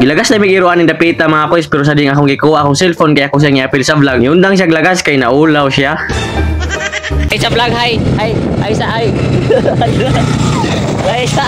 Gilagas na may giruan ning dapita, mga koys, pero sa ding akong gikuha akong cellphone kay ako siyang iapil sa vlog. Niundang siya lagas kay naulaw siya. Ay sa vlog, hi. Ay, ay sa ay. Ay sa.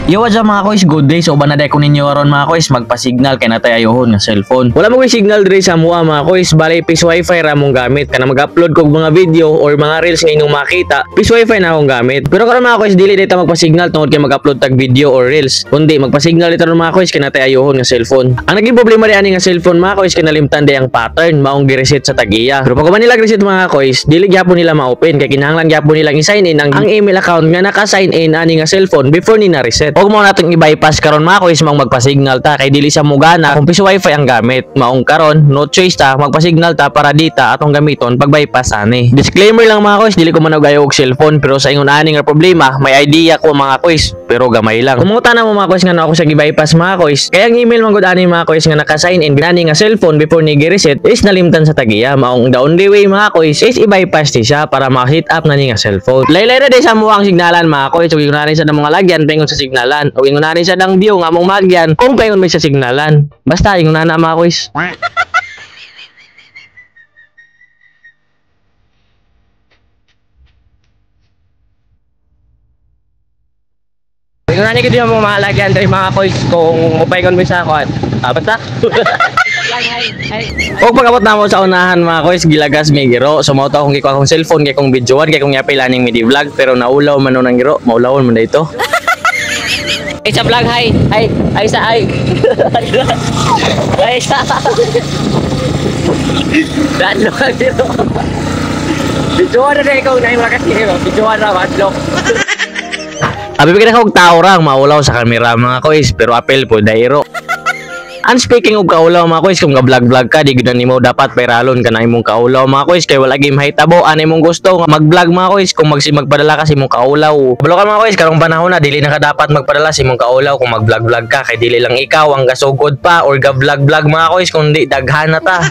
Yo, what's up, mga koys? Good day. So, uban na ko ninyo aron, mga koys, magpa-signal kay natay ayohon nga cellphone. Wala mo koy signal diri sa mua, mga koys. Bale, peace wifi ra mong gamit. Kana mag-upload kog mga video or mga reels nga inyong makita, peace wifi na akong gamit. Pero karon, mga koys, dili dito magpa-signal tungod kay mag-upload tag video or reels. Kundi magpa-signal dito mga koys kay natay ayohon nga cellphone. Ang naging problema ri ani nga cellphone, mga koys, kay nalimtan day ang pattern maong gi-reset sa tagiya. Pero pag nila reset, mga koys, dili gyapon nila ma-open kay kinahanglan gyapon nilang i-sign in ang email account nga naka-sign in ani nga cellphone before ni na-reset. Og mao natong i-bypass karon, mga koys, maong magpa-signal ta kay dili sa mugana kung piso wifi ang gamit. Maong karon no choice ta, magpa-signal ta para dita atong gamiton pag bypass ani. Disclaimer lang, mga koys, dili ko man og og cellphone pero sa ingon ani nga problema, may idea ko, mga koys, pero gamay lang. Kumuta na mo, mga koys, nga ako sa gi-bypass, mga koys. Kaya ang email man gud ani, mga koys, nga naka-sign in ani nga cellphone before ni gi-reset is nalimtan sa tagiya. Maong the only way, mga koys, is i-bypass ni siya para ma-hit up na ni nga cellphone. Laylay ra day sa mo ang signalan, mga koys, ug ingon sa mga lagyan paingon sa signalan. O ingon na rin siya ng view nga mong magyan kung paingon may sa signalan. Basta ingon na na, mga koys. Ingon na ni gid yung mga lagyan diri, mga koys, kung upaingon mo sa kuan. Ah, basta. Og pag-abot na mo sa unahan, mga koys, gilagas may giro. So mao to akong gikuha akong cellphone kay kong videoan kay kong yapil aning midi vlog pero naulaw man nang giro, maulawon man dito. Ay sa vlog, hi. Ay, ay sa ay. Ay sa. Dadlo ka dito. Videoan na ikaw na yung malakas giro. Videoan na madlok. Abi pa kog tao ra ang maulaw sa kamera, mga koys, pero apel po dairo. And speaking of kaulaw, mga koys, kung ga-vlog-vlog ka, di gud na nimo dapat pairalon ka na imong kaulaw, mga koys, kay wala game haytabo ani imong gusto nga mag-vlog, mga koys, kung magpadala ka sa imong kaulaw. Balo ka, mga koys, karong panahon na dili na ka dapat magpadala sa imong kaulaw kung mag-vlog-vlog ka kay dili lang ikaw ang gasugod pa or ga-vlog-vlog, mga koys, kundi daghan na ta.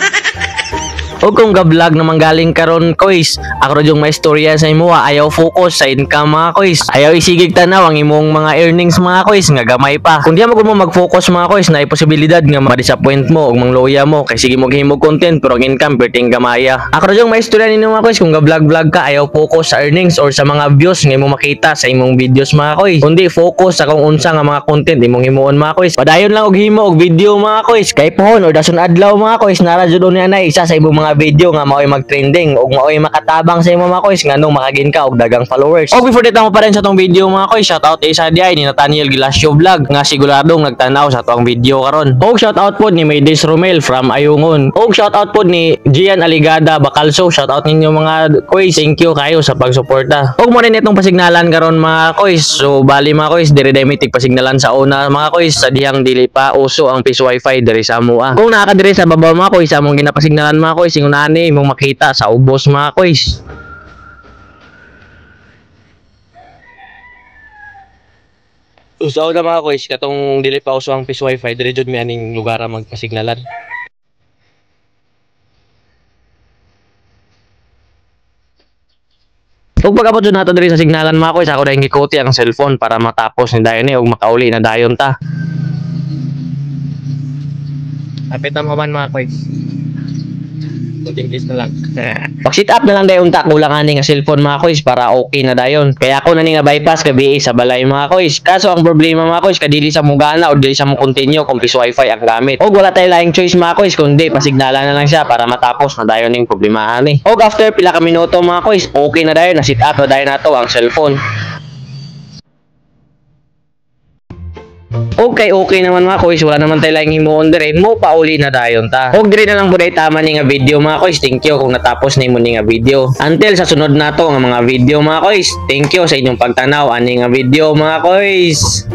O kung ga-vlog naman galing karon, koys, ako ra yung may istorya sa imo, ayaw focus sa income, mga koys. Ayaw isigig tanaw ang imong mga earnings, mga koys, nga gamay pa. Kung di mo mo mag-focus, mga koys, na posibilidad nga ma-disappoint mo ug mangloya mo kay sige mo himog content pero ang income perting gamaya. Ako ra yung may istorya ninyo, mga koys, kung ga-vlog-vlog ka, ayaw focus sa earnings or sa mga views nga imong makita sa imong videos, mga koys. Kundi focus sa kung unsa nga mga content imong himuon, mga koys. Padayon lang og himo og video, mga koys. Kay pohon or dason adlaw, mga koys, nara jud ni anay isa sa imong mga video nga mao'y mag-trending ug mao'y makatabang sa imo, mga koys, nganong makagain ka og dagang followers. Og before that mo pa rin sa tong video, mga koys, shout out isa diay ni Nathaniel Gilasio Vlog nga siguradong nagtanaw sa atong video karon. Og shout out pod ni Maydes Romel from Ayungon. Og shout out pod ni Gian Aligada Bacalso. Shout out ninyo, mga koys. Thank you kayo sa pagsuporta. Og mo rin itong pasignalan karon, mga koys. So bali, mga koys, dire dai mitig pasignalan sa una, mga koys, sa dihang dili pa uso ang peace wifi diri sa amoa. Kung naa ka diri sa babaw, mga koys, among ginapasignalan, mga koys, ingon ani imong makita sa ubos, mga koys. Usaw na, mga koys, katong dili pa uso ang peace wifi diri jud mi aning lugar magpasignalan. Ug pag-abot jud nato diri sa signalan, mga koys, ako dahil gikuti ang cellphone para matapos ni dayon ni ug makauli na dayon ta. Apit na mo man, mga koys. English na lang. Pag sit up na lang dayon ta, kulang ani nga cellphone, mga koys, para okay na dayon. Kaya ako na ni nga bypass gabi sa balay, mga koys. Kaso ang problema, mga koys, kadili sa mugana o dili sa mo continue kung peace wifi ang gamit. Og wala tay laing choice, mga koys, kundi pasignalan na lang siya para matapos na dayon ning problema ani. Og after pila ka minuto, mga koys, okay na dayon, na sit up na dayon nato ang cellphone. Okay, okay naman, mga koys, wala naman tayo laing himuon dire, mo pauli na dayon ta. Og dire na lang buday tama ni nga video, mga koys. Thank you kung natapos nimo ni nga video. Until sa sunod nato nga mga video, mga koys. Thank you sa inyong pagtanaw ani nga video, mga koys.